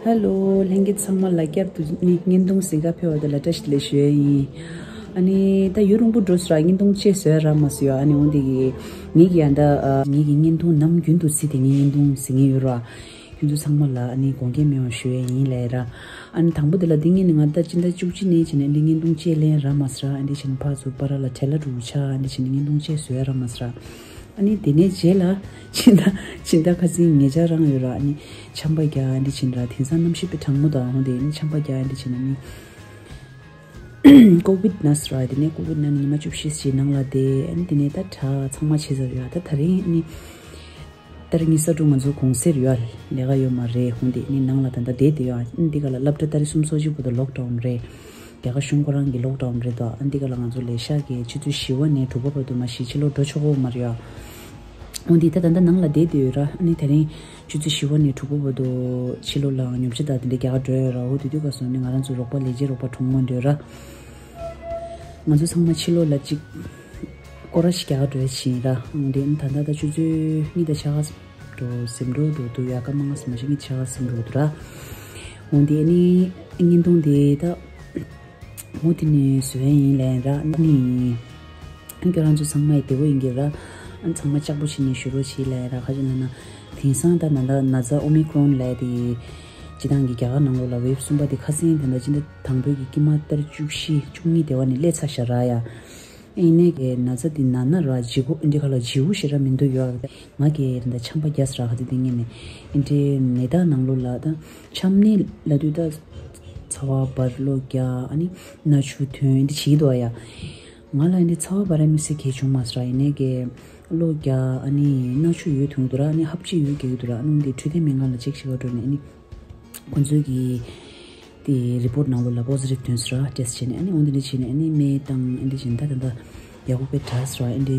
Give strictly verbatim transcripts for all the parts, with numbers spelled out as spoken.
ཧེ་ལོ། ལྷན་རྒྱས་ཚང་མ་ལ་བསྐྱར་དུ་ནི་བརྙན་ཐུང་གཟིགས་ག་ཕེབས་པ་དེ་ལ་བཀྲ་ཤིས་བདེ་ལེགས་ཞུ་ཡ་ཡིན། ཨ་ནི་ད་ཡུན་རིང་པོ་འགྲོ་སོང་ར། བརྙན་ཐུང་བཅས་བཟོ་ཡ་རག་མ་སོང་ཡ། ཨ་ནི་འོ་འདི་གི་ངེད་ཀྱི་ཡང་ད་ཨ་ངེད་ཀྱི་བརྙན་ཐུང་ནམ་རྒྱུན་དུ་གཟིགས་དེ་ངའི་བརྙན་ཐུང་གཟིགས་མཁན་ཡོད་ར། ཁྱོད་ཚོ་ཚང་མ་ལ་ཨ་ནི་དགོངས་འགལ་མེད་པ་ཞུ་ཡ་ཡིན་ལབ་ཡ་ར། ཨ་ནི་དང་པོ་དེ་ལ་འདི་ངེད་ནི་ང་ད་སྤྱི་ཟླ་བཅུ་གཅིག་ནས་བྱས་ནས་འདི་བརྙན་ཐུང་བཅས་ལེན་རག་མ་སོང་ར། ཨ་འདི་བྱས་ནས་ཕར་ཚུར་པ་ར་ལ་བྲེལ་ལ་འགྲོ་ཆ། ཨ་འདི་བྱས་ནས་བརྙན་ཐུང་བཅས་བཟོ་ཡ་རག་མ་སོང་ར། ཨ་ནི་དེ་ནས་རྗེས་ལ་ཕྱི་ཟླ་ཕྱི་ཟླ་ཁ་སང་ཉེ་ཆར་རང་ཡོད་ར། ཨ་ནི་ཆམ་པ་རྒྱག་ཨ་འདི་བྱས་ནས་ར། དེང་སང་གནམ་གཤིས་དཔེ་གྲང་མོ་དང་འོ་དེ་ཨ་ནི་ཆམ་པ་རྒྱག་ཨ་འདི་བྱས་ནས་ཨ་ནི་ཀོ་བིད་ན་སོང་ར། དེ་ནས་ཀོ་བིད་ན་ནི་ཉི་མ་བཅུ་བཞི་ཞིག་ནང་ལ་བསྡད། ཨ་ནི་དེ་ནས་ད་དྲག་ཚང་མ་བྱས་ཚར་ཡོད། ད་ད་རིང་ཨ་ནི་ཏ་རིག་གཉིས་གསར་འགྲོ་ང་ཚོ་གུང་སེང་ཡོད། ལས་ཀ་ཡོད་མ་རེད། འོ་དེ་ནི་ནང་ལ་ད་ལྟ་བསྡད་དེ་ཡོད། ཨ་ནི་འདི་ག་ལ་སློབ་གྲྭ་ཏ་རིག་གསུམ་སོ་གཅིག་བར་དུ་ལོག་ཌའུན་རེད། རྒྱ་གར་གཞུང་ཁོ་རང་གི་ལོག་ཌའུན་རེད་དོ། ཨ་འདི་ག་ལ་ང་ཚོ་ལས་ཤག་གིས་ཆུ་ཚོད་བཞི་པ་ནས་དྲུག་པ་བར་དུ་མ་གཞི་ཕྱི་ལོགས་འགྲོ་ཆོག་གི་མ་རེད་ཡ། འོ་འདི་ད་ད་ལྟ་ནང་ལ་བསྡད་དེ་ཡོད་ར། ཨ་ནི་དེ་རིང་ཆུ་ཚོད་བཞི་པ་ནས་དྲུག་པ་བར་དུ་ཕྱི་ལོགས་ལ་ཉོ་ཆ་དང་དེ་འདྲ་རྒྱག་ག་འགྲོ་ཡོད་ར། འོ་དེ་དུས་སྐབས་སུ་ནི་ང་རང་ཚོ་རོགས་པ་ལས་བྱེད་རོགས་པ་གྲོགས་མོ་འདྲ་ཡོད་ར། ང་ཚོ་ཚང་མ་ཕྱི་ལོགས་ལ་གཅིག་སྐོར་ར་ཞིག་རྒྱག་ག་འགྲོ་ཡ་ཕྱིན་ར། འོ་འདི་ད་ལྟ་ད་ཆུ་ཚོད་གཉིས་དང་ཕྱེད་ཀ་འགྲོ་ཟིན་འགྲོ་འགྲོ་འདུག་ཡ། སྐར་མ་ལྔ་ཙམ་མ་གཏོགས་གཉིས་ཕྱེད་ཀ་ཟིན་འགྲོ་འདུག་ར། འོ་འདི་ཨ་ནི་བརྙན་ཐུང་དེ་ད་འོ་དེ་ནས་བཟོ་ཡ་ཡིན་ལབ་ར། ཨ་ནི་ཁྱོད་རང་ཚོ་ཚང་མ་ཡི་བདེ་པོ་ཡིན་གྱི་ར། ཨ་ནི་ཚང་མ་ལྕགས་པོ་བྱས་ནས་བཞུགས་རོགས་བྱེད་ལབ་ར། ག་ཅི་ལབ་ན་དེང་སང་ད་ན་ད་ན་ཚ་ཨོ་མི་ཀྲོན་ལབ་དེ་སྤྱི་བཏང་གི་རྒྱ་གར་ནང་ལོགས་ལ་ཝེབ་གསུམ་པ་དེ་ཁ་སང་ད་ལྟ་སྤྱི་ཟླ་དང་པོའི་གི་དཀྱིལ་མ་ཏ་རིག་བཅུ་བཞི་བཅུ་གཉིས་དེ་བ་ནས་སླེབས་ཚར་ཤག་ར་ཡ། ཨིན་ནས་ཀྱི་ན་ཚ་འདི་ན་ན་ར་བྱིའུ་འདི་ག་ལ་བྱིའུ་ཞེ་དྲག་མི་འདུག་ཡོད། ང་གི་འདི་ཆམ་པ་རྒྱག་ས་ར་ཁ་ཚི་འདི་ངས་ནས་ཨིན་འདྲའི་ནད་རྟགས་ནང་ལོགས་ལ་ད་ཆམ་ནད་ལབ་དུས་ད་ཚ་བ་འབར་གློ་རྒྱག་ཨ་ནི་སྣ་ཆུ་ཐོན་འདི་བྱེད་འདུག་ཡ། ང་ལ་འདི་ཚ་བ་འབར་ར་དམིགས་བསལ་གལ་བྱུང་མ་སོང་ར། ཨིན་ནས་ཀྱི་གློ་རྒྱག་ཨ་ནི་སྣ་ཆུ་ཡོད་ཐོན་འདུག་ར། ཨ་ནི་ཧབ་ཆི་ཡོད་རྒྱག་གི་འདུག་ར། ཨ་ནི་འདི་འཕྲོད་བསྟེན་སྨན་ཁང་ལ་ཅེག་བྱེད་ག་འགྲོ་ནས་ཨ་ནི། ཁོང་ཚོའི་གི་དེ་རི་པོར་ནང་ལོགས་ལ་པོ་སི་ཊིབ་ཐོན་སོང་ར། ཊེ་སི་ཊི་བྱས་ནས་ཨ་ནི་འོ་འདི་འདྲ་བྱས་ནས་ཨ་ནི་སྨན་བཏང་། ཨ་འདི་བྱས་ནས་ད་ད་ད་ཡག་པོ་དཔེ་དྲག་སོང་ར། ཨ་འདི་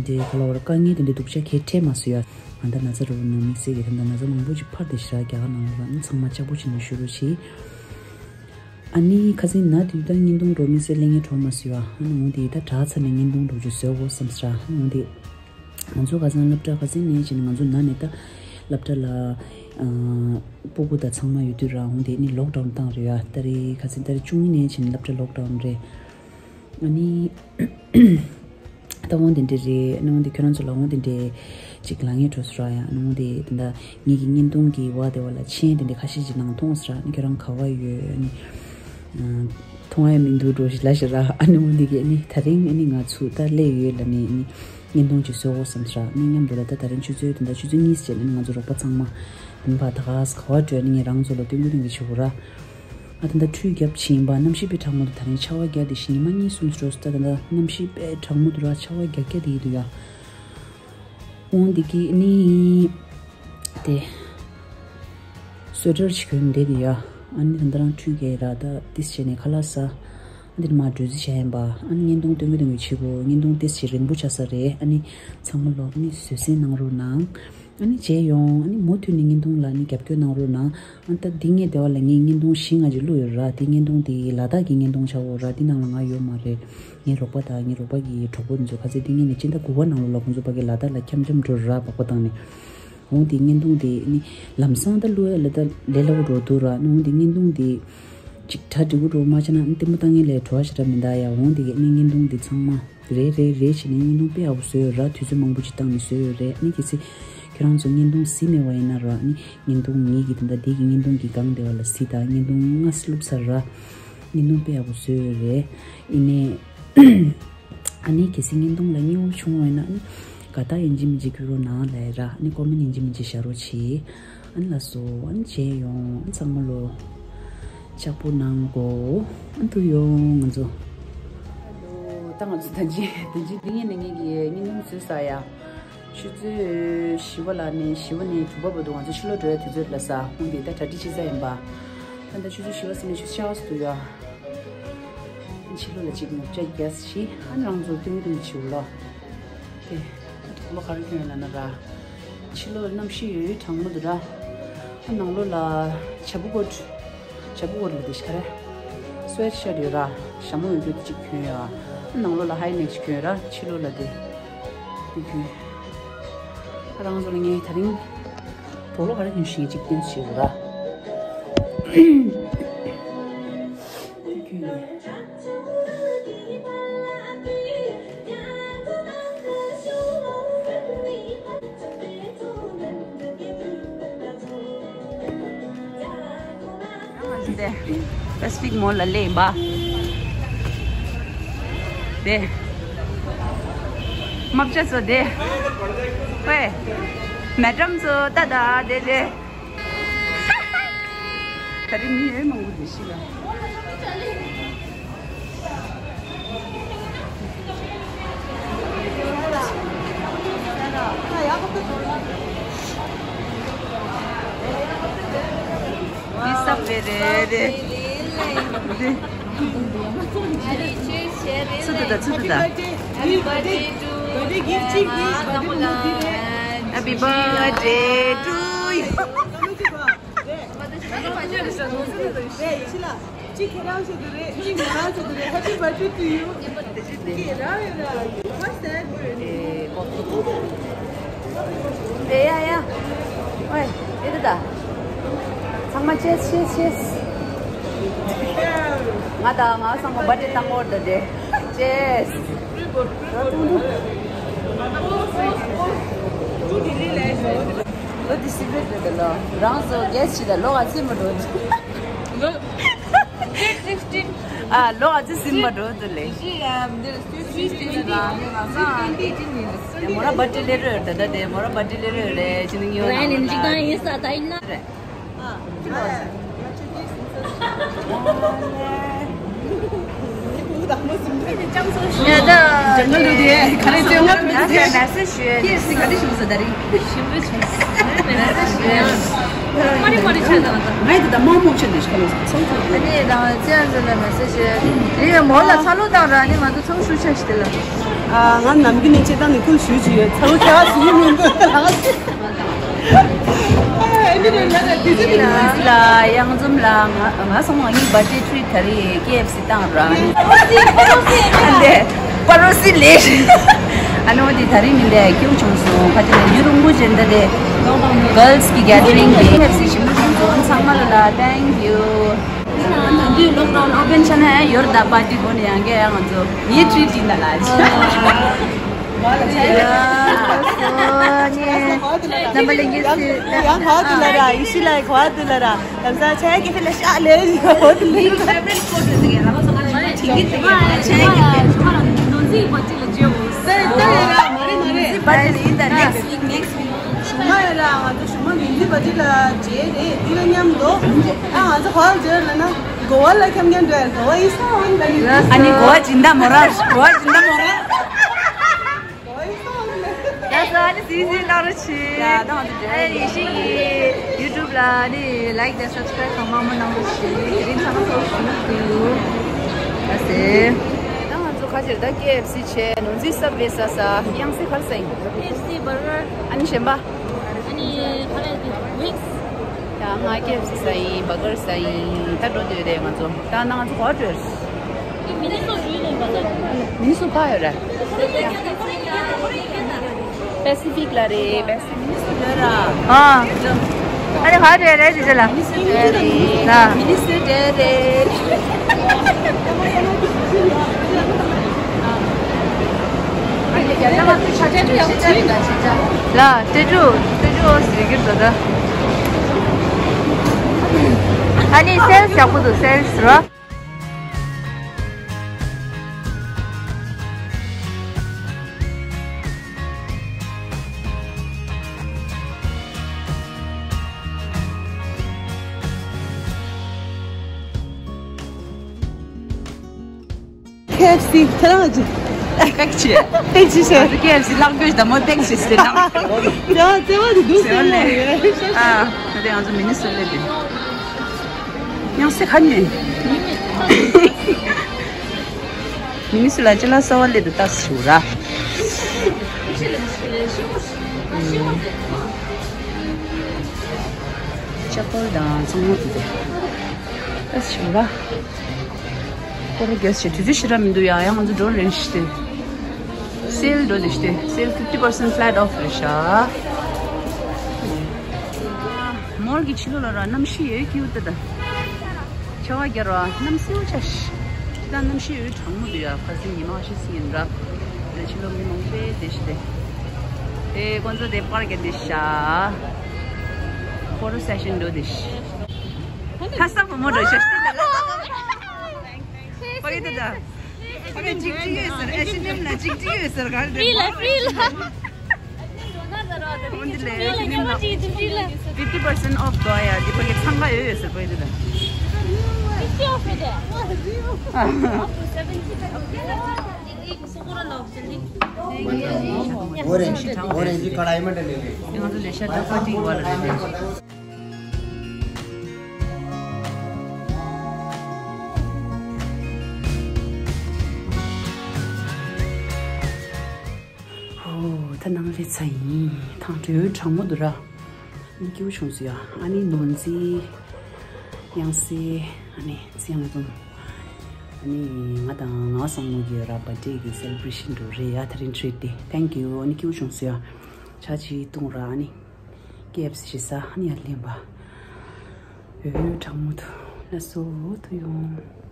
འདི་ག་ལ་བར་དཀའ་ངལ་དེ་འདྲ་སྡུག་ཅག་གས་འཕྲད་མ་སོང་ཡ། ང་ད་ན་ཚ་རུ་ནང་དམིགས་བསལ་གྱི་ད་ད་ན་ཚ་མང་པོ་ཅིག་འཕར་བསྡད་ཤག་ར། རྒྱ་གར་ནང་ལོགས་ལ་ཨ་ནི་ཚང་མ་ལྕགས་པོ་བྱས་ནས་བཞུགས་རོགས་བྱེད། ཨ་ནི་ཁ་སང་ན་དུས་ད་བརྙན་ཐུང་འགྲོ་དམིགས་བསལ་ལེན་མཁན་འགྲོ་མ་སོང་ཡ། ཨ་ནི་འོ་འདི་ད་དྲག་ཚར་ནས་བརྙན་ཐུང་འགྲོ་རྒྱུ་བཟོ་དགོས་བསམ་སོང་ར། ཨ་ནི་འོ་འདི། ང་ཚོ་ཁ་སང་སློབ་གྲྭ་ཁ་སང་ནས་བྱས་ནས་ང་ཚོ་ན་ནས་ད་སློབ་གྲྭ་ལ་ཨ་སྤུ་གུ་དང་ཚང་མ་ཡོད་དུས་ར། འོ་དེ་ནི་ལོག་ཌའུན་བཏང་རེད་ཡ། ད་རེས་ཁ་སང་ད་རེས་བཅུ་གཉིས་ནས་བྱས་ནས་སློབ་གྲྭ་ལོག་ཌའུན་རེད། ཨ་ནི་ད་འོ་དེ་འདྲ་རེད། ཨ་ནི་འོ་དེ་ཁྱོད་རང་ཚོ་ལ་འོ་དེ་འདྲ་ཅིག་ལབ་སྙིང་བྲོ་སོང་ར་ཡ། ཨ་ནི་འོ་དེ་ད་ངེད་ཀྱི་བརྙན་ཐུང་གི་བ་དེ་བ་ལ་མཆན་དེ་འདྲ་ཁ་ཤས་ཅིག་ནང་མཐོང་སོང་ར། ཨ་ནི་ཁྱོད་རང་ག་བ་ཡོད། ཨ་ནི་མཐོང་ཡ་མི་འདུག་འགྲོ་ཞིག་ལབ་ཤག་ར། ཨ་ནི་འོ་འདི་གས་ནི་ད་རིང་ཨ་ནི་ང་ཚོ་ད་སླེབས་ཡོད་ལབ་ནས་ཨ་ནི་བརྙན་ཐུང་ཅིག་བཟོ་དགོས་བསམ་ཤག་ཨ་ནི་མཉམ་དུ་ལ་ད་ད་རིང་ཆུ་ཚོད་དེ་འདྲ་ཆུ་ཚོད་གཉིས་ཙམ་ནས་ང་ཚོ་རོགས་པ་ཚང་མ་ཨ་ནི་ཕར་ད་ག་ས་ག་བ་འགྲོ། ཨ་ནི་ངས་རང་ཚོ་ལ་སྟོན་གི་སྟོན་གི་བྱེད་དགོས་ར། ཨ་ད་ད་ཁྲུས་བརྒྱབ་ཕྱིན་པ་གནམ་གཤིས་དཔེ་གྲང་མོ་འདུག་ད་རིང་ཆར་པ་རྒྱག་དེ་བཞིན་ཉི་མ་གཉིས་གསུམ་འགྲོ་སོང་། ད་ད་ད་གནམ་གཤིས་དཔེ་གྲང་མོ་འདུག་ར། ཆར་པ་རྒྱག་རྒྱག་དེ་ཡིན་འདུག་ཡ། འོ་འདི་གི་ནི་དེ་སུ་ཝེ་ཊར་ཞིག་གྱོན་བསྡད་དེ་ཡ། ཨ་ནི་ད་ལྟ་རང་ཁྲུས་བརྒྱབ་ར། ད་ཏིས་བྱས་ནས་ཁ་ལག་ཟ། འདིར་མ་གྲོས་རྩིས་བྱས་ཡིན་པ། ཨ་ནི་བརྙན་ཐུང་སྟོན་གི་སྟོན་གི་བྱེད་དགོས། བརྙན་ཐུང་ཏིས་བྱས་རིང་པོ་ཆགས་ས་རེད། ཨ་ནི་ཚང་མ་ལོག་ནི་བཟོད་བསྲན་གནང་རོགས་གནང་། ཨ་ནི་མཇལ་ཡོང་། ཨ་ནི་མུ་མཐུད་ནས་བརྙན་ཐུང་ལ་ནི་རྒྱབ་སྐྱོར་གནང་རོགས་གནང་། ཨ་ནི་ད་འདི་ངས་དེ་བ་ལ་ངས་བརྙན་ཐུང་བཞི་ལྔ་ཅིག་བླུགས་ཡོད་ར། དེ་བརྙན་ཐུང་དེ་ལ་དྭགས་ཀྱི་བརྙན་ཐུང་ཆགས་ཡོད་ར། དེ་ནང་ལ་ང་ཡོད་མ་རེད། ངའི་རོགས་པ་དང་ངའི་རོགས་པ་གི་གྲོགས་པོ་འདི་ཚོ་ཁ་ཚ་དེ་ངས་ནས་སྤྱི་ཟླ་དགུ་པ་ནང་ལོགས་ལ་ཁོང་ཚོ་ཕ་གི་ལ་དྭགས་ལ་འཁྱམ་འཁྱམ་འགྲོ་ར། སྦག་སྦག་བཏང་ནས། འོང་དེ་བརྙན་ཐུང་དེ་ནི་ལམ་སང་ད་བླུགས་ཡ་ལ་ད་ལས་སླ་པོ་འགྲོ་འདུག་ར། འོང་དེ་བརྙན་ཐུང་དེ་ཅིག་གྲ་འགྲིག་པོ་འགྲོ་མ་བྱས་ན་ལྟད་མོ་ལྟ་མཁན་ལ་བྲོ་བ་ཞེ་དྲག་མི་འདུག་ཡ། འོང་དེ་གས་ནི་བརྙན་ཐུང་དེ་ཚང་མ་རེ་རེ་རེ་བྱས་ནས་བརྙན་ཐུང་དཔེ་ཡག་པོ་བཟོས་ཡོད་ར། དུས་ཚོད་མང་པོ་ཅིག་བཏང་ནས་བཟོས་ཡོད་རེད། ཨ་ནི་གལ་སྲིད་ཁྱོད་རང་ཚོ་བརྙན་ཐུང་གཟིགས་མེད་པ་ཡིན་ན་ར། ཨ་ནི་བརྙན་ཐུང་ངེད་ཀྱི་ད་ལྟ་འདི་གི་བརྙན་ཐུང་གི་སྒང་དེ་བ་ལ་གཟིགས་དང་། བརྙན་ཐུང་ལྔ་བླུགས་ཚར་ར། བརྙན་ཐུང་དཔེ་ཡག་པོ་བཟོས་ཡོད་རེད། ཡིན་ནའི་ཨ་ནི་གལ་སྲིད་བརྙན་ཐུང་ལ་སྙིང་པོ་བྱུང་བ་ཡིན་ན་ཨ་ནི་དགའ་རྟགས་ཡིན་གཅིག་མིན་གཅིག་བསྐུར་རོགས་གནང་ལབ་ཡ་ར། ཨ་ནི་ཀོ་མེན་ཡིན་གཅིག་མིན་གཅིག་བཞག་རོགས་གྱིས། ཨ་ནི་ལགས་སོ། ཨ་ནི་མཇལ་ཡོང་། ཨ་ནི་ཚང་མ་ལོ་ལྕགས་པོ་གནང་གོ། ཨ་ནི་ཐུག་ཡོང་ང་ཚོ། ད་ང་ཚོ་ད་ཅི་ད་ཅི་འདི་ངས་ནས་ངེད་ཀྱི་བརྙན་ཐུང་བཟོས་ཚར་ཡ། ཆུ་ཚོད་བཞི་པ་ལ་ནས་བཞི་པ་ནས་དྲུག་པ་བར་དུ་ང་ཚོ་ཕྱི་ལོགས་འགྲོ་ཡ་དུས་ཚོད་ལ་ས་ཁོང་དེ་ད་གྲ་སྒྲིག་བྱེད་ས་ཡིན་པ། ད་ད་ཆུ་ཚོད་བཞི་པ་ཟིན་ནས་ཆུ་ཚོད་ཆ་སུ་ཡ། ཕྱི་ལོགས་ལ་ཅིག་ངུ་ཅག་རྒྱ་སི་ཤི་ཨ་ནི་རང་ཚོ་སྟོན་སྟོན་བྱེད་ལོ། དེ་དུག་ལོག་ག་རེ་གྱོན་ཡོད་ལབ་ན་ར། ཕྱི་ལོགས་གནམ་གཤིས་ཡོད་ཡོད་གྲང་མོ་འདུག་ར། ཨ་ནང་ལོགས་ལ་བྱ་སྤུ་ཀོ་བྱ་སྤུ་ཀོ་ལ་དེ་ཤ་རེ། སུ་ཝེ་ཤར་ཡོད་ར། ཞྭ་མོ་ཡོད་རྒྱུ་དེ་གཅིག་གྱོན་ཡོད། ཨ་ནང་ལོགས་ལ་ཧའི་ནེག་གཅིག་གྱོན་ཡོད་ར། ཕྱི་ལོགས་ལ་དེ་དེ་གྱོན། ཨ་རང་ཚོ་ལ་ངས་ད་རིང་དུག་ལོག་ག་རེ་གྱོན་ཤིང་གཅིག་སྟོན་ཞིག་ཡོད་ར། འདི་པེ་སི་ཕིག་མོལ་ལ་སླེབས་པ། དེ། རྨ་བྱ་ཚོ་དེ། ཝེ། མེ་ཌམ་ཚོ་ད་ད་དེ་དེ། ད་རིང་མི་ཡོད་མང་པོ་འདུག་ཤི་ལ། མི་སབ་རེ་རེ་རེ། ཚུ་དུ་ད་ཚུ་དུ་ད། Happy birthday to you. Happy birthday to you. གཅིག་ཁྱེད་རང་ཆེད་དུ་རེད། གཅིག་ང་རང་ཆེད་དུ་རེད། Happy birthday to you. ཁྱེད་རང་ཡོད་ར། What's that word? ཨེ་ཡ་ཡ། ཨོའི། ཨེ་ད་ད། ཚང་མ་cheers cheers cheers. ང་དང་ང་ཚང་མ་བར་ཐི་ཌེ་བཏང་འོར་ད་དེ། Cheers. ལོ་འདི་སི་ག་རེཊ་རེད་ལ། རང་ཚོ་གེ་སི་ཊི་ལ་ལོ་ག་ཚོད་མ་འགྲོ། ལོ། ཨ་ལོ་ག་ཚོད་ཟིན་མ་འགྲོ་འདུག་ལེ། མོ་ར་བར་ཐི་ཌེ་ལེ་རོ་ད་ད་དེ་མོ་ར་བར་ཐི་ཌེ་ལེ་རོ་རེད་ཅི་ནི་ངི་ཡོད་ན་ལ། ཡ་ད། ཇང་གལ་རུ་དེ་ག་རེ་ཚེ་བ་མེ་སེ་ཇི་ཞུ། ཀེ་ཨེཕ་སི་ག་རེ་ཞུ་ས་ད་རིང་། ཞིམ་པོ་བྱུང་སོང་། མེ་སེ་ཇི་ཞུ། མ་རི་མ་རི་ཆགས་དང་། ང་ཡི་ད་ད་མོག་མོག་ཆེ་ནས་ཤ་ལོ་ཚོགས་ཚོགས། ཨ་ནི་དང་ཅི་ཡང་ཟེར་ལ་མེ་སེ་ཇི་ཞུ། དེ་ཡང་མོ་ལ་ཚ་ལོ་དང་ར་ནི་ང་ཚོ་ཚོགས་ཞུ་ཆ་ཞིག་དེ་ལ། ཨ་ང་ནམ་རྒྱུན་ནས་ཅི་ད་ནི་ཁུལ་ཞུ་ཞུ་ཡོད་ཚ་ལོ་ཁྱེད་ཀ་ཞུ་ཡི་མི་འདུག་ད་ང་ཚོ། ལ་གཡང་འཛོམས་ལ་ང་ང་སོང་ང་ངའི་བར་ཐི་ཌེ་ཊི་རི་ཊི་ད་རེས་ཀེ་ཨེཕ་སི་བཏང་ར། ཨ་ལེ་པ་རོ་སི་ལེ། ཨ་ནོ་དེ་ད་རིང་མི་ལེ་ཁྱུང་བྱུང་སོང་ཁ་ཅིག་ལ་ཡུ་རུང་པོ་ཅན་ད་དེ་གརལ་སི་གི་གེ་དར་རིང་གི་ཀེ་ཨེཕ་སི་ཞིམ་པོ་བྱུང་སོང་ཚང་མ་ལ་ལ་thank you། འདི་ལོག་ཌའུན་ཨོ་པན་ཆ་ན་ཡོར་ད་པར་ཊི་གོ་ནི་ཡང་གི་ཡང་ང་ཚོ་ངའི་ཊི་རི་ཊི་ཡིན་ད་ལ། རྣམ་པ་ལྷན་རྒྱས་ཚོས་ཡང་ག་དུ་ལ་ར་ཡི་ཤི་ལ་ག་དུ་ལ་ར་ལམ་སང་ཆ་གི་ཕི་ལ་ཤ་ལེ་ཡོད་ལེ། ད་ད་ཡ་ར་མ་རེད་མ་རེད། ཞུ་མ་ཡ་ར་ང་ཚོ་ཞུ་མ་ཉིན་རྩིས་པ་ཅིག་ལ་རྗེས་རེད་འདི་ལ་མཉམ་དུ་ཨ་ང་ཚོ་ག་བར་འབྱོར་ལ་ན་གོ་བ་ལ་འཁྱམ་མཁན་འདྲ་གོ་བ་ཡིན་ས་འོང་ད་ནི། ཨ་ནི་གོ་བ་སྦྱིན་བདག་མོ་རང་གོ་བ་སྦྱིན་བདག་མོ་རང་། གོ་བ་ཡིན་ས་འོང་ད། ད་ས་ཨ་ནི་སིང་སིང་གནང་རོགས་བྱེད། ཡ་ད་ང་ཚོ་འབྱོར། ཨ་ཡེ་ཤེས་ཀྱི་ཡུ་ཊུབ་ལ་ནི་ལའིཀ་དང་སབ་སི་ཀ་རའིབ་གང་མང་མང་གནང་རོགས་བྱེད། དེ་རིང་ཚང་མ་ཚོ་ཞུ་རྒྱུ། ད་སེ། ད་ང་ཚོ་ཁ་ཕྱིར་ད་ཀེ་ཨེཕ་སི་བྱས་ནོར་འཛིན་སབ་ཝེ་ཟ་ས་གཡང་སེ་ག་རེ་ཟ་ཡིན། ཀེ་ཨེཕ་སི་བར་གར། ཨ་ནི་གཞན་པ། ཨ་ནི་ཁ་ལག་དེ་ཝིག་སི། ཡ་ང་ཀེ་ཨེཕ་སི་ཟ་ཡིན། བར་གར་ཟ་ཡིན། ད་འགྲོ་འདོད་རེད་ང་ཚོ། ད་ང་ཚོ་ག་པར་འགྲོ། མི་ནི་སོ་ཞུས་ནས་མ་ཟ། མི་ནི་སོ་ག་ཡོད་རེད། པེ་སི་ཕིག་ལ་རེད། པེ་སི་ཕིག་མི་ནི་སོ་ཡོད་ར། ཨ། ཨ་ནི་ག་འདྲ་རེད་ཅེས་ལ། མི་ནི་སོ་འདྲ་རེད། ལ། མི་ནི་སོ་འདྲ་རེད། ལ། ཏེ་ཀྲུ། ཏེ་ཀྲུ་ཟེར་གྱི་འདུག་ད། ཨ་ནི་སེལ་སི་ཡག་པོ་འདུག་སེལ་སི་ར། ཁེ་ཨེཕ་སི་ཁྱེད་རང་གི་པེག་ཆེ། པེག་ཆེ་ཆེ། ཁེ་ཨེཕ་སི་ལག་བཀོད་དང་མོ་པེག་ཆེ་ཟེར་ན། ཡ་ཙེ་བ་དེ་འདུག་ཟེར་ལེ། ཨ་ད་དེ་ང་ཚོ་མི་ནི་སོ་ལེ་དེ། ཡང་སེ་ཁ་ཉོས། མི་ནི་སི་ལ་ཅི་ལ་ས་བ་ལེ་དུ་ཏག་སུ་ར། ཅ་པལ་དང་ཚང་མ་དུ་དེ་ཏག་སུ་ར། སྐོར་རྒྱག་ཆེ་དུས་ཚོད་ཞེ་དྲག་མི་འདུག་ཡ་ཡང་ང་ཚོ་འགྲོ་རན་ཤི་ཏེ། སེལ་འགྲོ་ལེ་ཤི་ཏེ་སེལ་ཕིཕ་ཊི་པར་སེན་ཊི་ཕ་ལེ་ཊི་ཨོཕ་རེད་ཤག་མོལ་གྱི་ཕྱི་ལོགས་ལ་ར་གནམ་གཤིས་ཡོད་ཀྱི་ཡོད་ད་ད། ཆར་པ་རྒྱབ་ར་གནམ་སེའུ་ཆ་ཤི། ད་གནམ་གཤིས་འོད་གྲང་མོ་འདུག་ཡ། ཁ་སང་ཉི་མ་ཤི་སི་ཡིན་ར། དེ་ཕྱི་ལོགས་མི་མང་པོ་དེ་ཤི་དེ། དེ་ཁོང་ཚོ་དེ་པར་གྱི་དེ་ཤ། ཕོ་ཊོ་སེ་ཤན་འགྲོ་དེ་ཤི། ཁ་སང་བུ་མོ་འགྲོ་ཤ་ཤི་དེ་ལ། ཕ་གི་དེ་ད། ཕ་གི་ཅིག་ཅིག་ཡོད་ཟེར། ཨེ་ཤི་ནེམ་ལ་ཅིག་ཅིག་ཡོད་ཟེར། ག་རེ་རེད། ཧྥི་རི་ལ། ཧྥི་རི་ལ། འོན་ཏེ་ལས་ཨེ་ཤི་ནེམ་ལ་ཕིབ་ཏི་པར་སེན་ཊི་ཨོཕ་འགྲོ་ཡ། འདི་ཕ་གི་འཚང་ཁ་ཡོད་ཡོད་ཟེར། ཕ་གི་འདི་ལ། Fifty off है। Up to seventy। Orange, orange कढ़ाई में डले हुए। ང་ཚོ་ལས་ཤ་ད་ཀ་ཊིང་བ་ལ་རེད། ཧོ། ད་ནང་སླེབས་ཚར་ཡིན། ཐང་འདྲ་གྲང་མོ་འདུག་ར། ཨ་ནི་སྐྱིད་པོ་བྱུང་སོང་ཡ། ཨ་ནི་ནོར་འཛིན། དབྱངས་གསལ། ཨ་ནི་ཚེ་དབྱངས་ལྷ་འཛོམས། ཨ་ནི་ང་དང་ངའི་བཟང་མོ་གི་ར་བར་ཐི་ཌེ་གི་སེ་ལེ་བྷི་རེ་ཤན་འདྲ་རེད་ཡ། ད་རིང་ཊི་རིཊ་དེ། Thank you། ཨ་ནི་སྐྱིད་པོ་བྱུང་སོང་ཡ། ཇ་ཅིག་བཏུང་ར། ཨ་ནི་ཀེ་ཨེཕ་སི་ཞིག་ཟ། ཨ་ནི་ཡར་ལེན་པ། འོད་གྲང་མོ་འདུག་ལགས་སོ། ཐུགས་ཡོང་།